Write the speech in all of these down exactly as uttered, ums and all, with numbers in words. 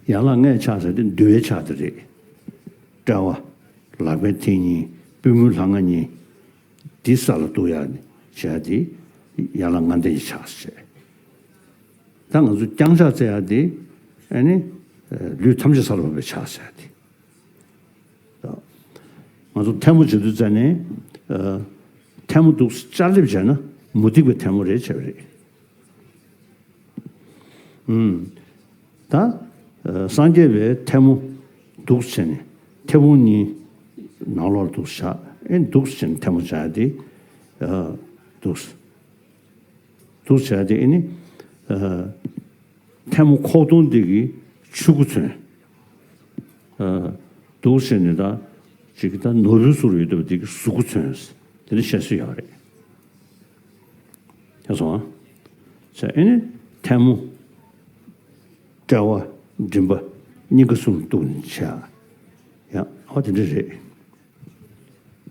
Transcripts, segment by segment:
ཡན་ལག་ལྔའི་ཕྱག་ཟེར་དེ་འདུལ་བའི་ཕྱག་དེ་རེད། དཔྲལ་བ། ལག་པའི་མཐིལ་གཉིས། པུས་མོའི་ལྷ་ང་གཉིས། འདི་ས་ལ་གཏུག་ཡག་བྱས་དེ་ཡན་ལག་ལྔ་ལྡན་གྱི་ཕྱག་ཟེར། ད་ང་ཚོ་བརྐྱང་ཕྱག་ཟེར་ཡག་དེ་ཨ་ནི་ལུས་ཐམས་ཅད་ས་ལ་ཕབ་པའི་ཕྱག་ཟེར་ཡག་དེ། ང་ཚོ་ཐལ་མོ་བྱེད་དུས་ཙ་ནས་ཐལ་མོ་འདུག་ཅག་ལེབ་བྱས་ན་མུ་སྟེགས་པའི་ཐལ་མོ་རེད་བྱས་པ་རེད། ད་སངས་རྒྱས་པའི་ཐལ་མོ་འདུག་བྱས་ནས་མཐེ་བོང་གཉིས་ནང་ལོགས་འདུག་བཞག་ཨེ་འདུག་བྱས་ནས་ཐལ་མོ་བྱ་ཡག་དེ་འདུག་འདུག་བྱས་ཏེ་ཨེ་ནི། ཐལ་མོ་ཁོག་སྟོང་འདི་གི་ཆུ་ཁུ་མཚོན། འདུག་བྱས་ནས་ད་ཅིག་ད་ནོར་བུའི་ཟུར་ཡོད་དུས་འདི་གི་གཟུགས་ཁུ་མཚོན། དེ་ནི་བཤད་སྲོལ་ཡོད་རེད། ཡག་སོང་ཨ། བྱས་ཨེ་ནི་ཐལ་མོ། དཔྲལ་བ། མགྲིན་པ། སྙིང་ག་གསུམ་གཏུག་ནས་བྱས། ཡང་ཨ་དེ་འདྲ་རེད།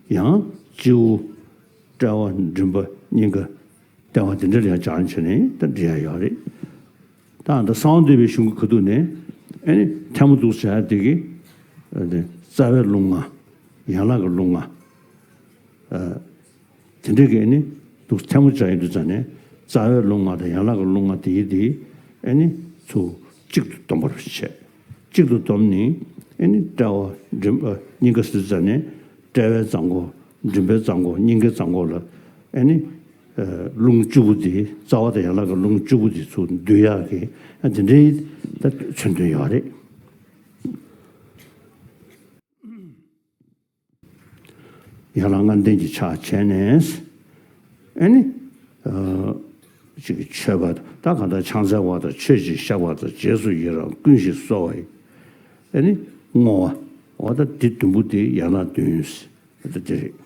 ཡང་སྤྱི་བོ། དཔྲལ་བ། མགྲིན་པ། སྙིང་ག་ལྟེ་བ་དེ་འདྲ་ལ་ཡང་སྦྱང་བྱས་ནས་ད་འབྲི་ཡག་ཡོད་རེད། ད་ད་གསང་བ་འདུས་པའི་གཞུང་གི་ཁ་ཐུག་ནས་ཨེ་ནི་ཐལ་མོ་འདུག་བྱས་དེ་གི་རྩ་བའི་རླུང་ལྔ། ཡན་ལག་གི་རླུང་ལྔ། དེ་འདྲ་གི་ཨེ་ནི་འདུག་ཐལ་མོ་སྦྱར་ཡོང་དུས་ཙ་ནས་རྩ་བའི་རླུང་ལྔ་དང་ཡན་ལག་གི་རླུང་ལྔ་དེ་ཡི་དེ་ཨེ་ནི་ཚུར་གཅིག་ཏུ་བསྡོམས་པར་བྱས། གཅིག་ཏུ་བསྡོམས་ནས་ཨེ་ནི་དཔྲལ་བ། མགྲིན་པ། སྙིང་ག་ཟེར་དུས་ཙ་ནས་དཔྲལ་བའི་རྩ་འགོ། མགྲིན་པའི་རྩ་འགོ། སྙིང་གའི་རྩ་འགོ་ལ་ཨེ་ནི་རླུང་བཅུ་པོ་དེ་རྩ་བ་དང་ཡན་ལག་གི་རླུང་བཅུ་པོ་དེ་ཚུར་འདུས་ཡག་གི་དེ་འདྲའི་ད་མཚོན་དོན་ཡོད་རེད། ཡན་ལག་ལྔ་ལྡན་གྱི་ཕྱག་བྱས་ནས་ཨེ་ནི། ཅིག་མཆོད་པ་ད་གང་ལྟར་ཕྱག་འཚལ་བ་དང་མཆོད་ཅིང་བཤགས་པ་དང་རྗེས་སུ་ཡི་རང་ཀུན་ཞིག་གསོལ་བ་ཡི། ཨེ་ནི་བསྔོ་བ། འོ་ད་འདི་བདུན་པོ་དེ་ཡན་ལག་བདུན་ཟེར་ད་དེ་རེད།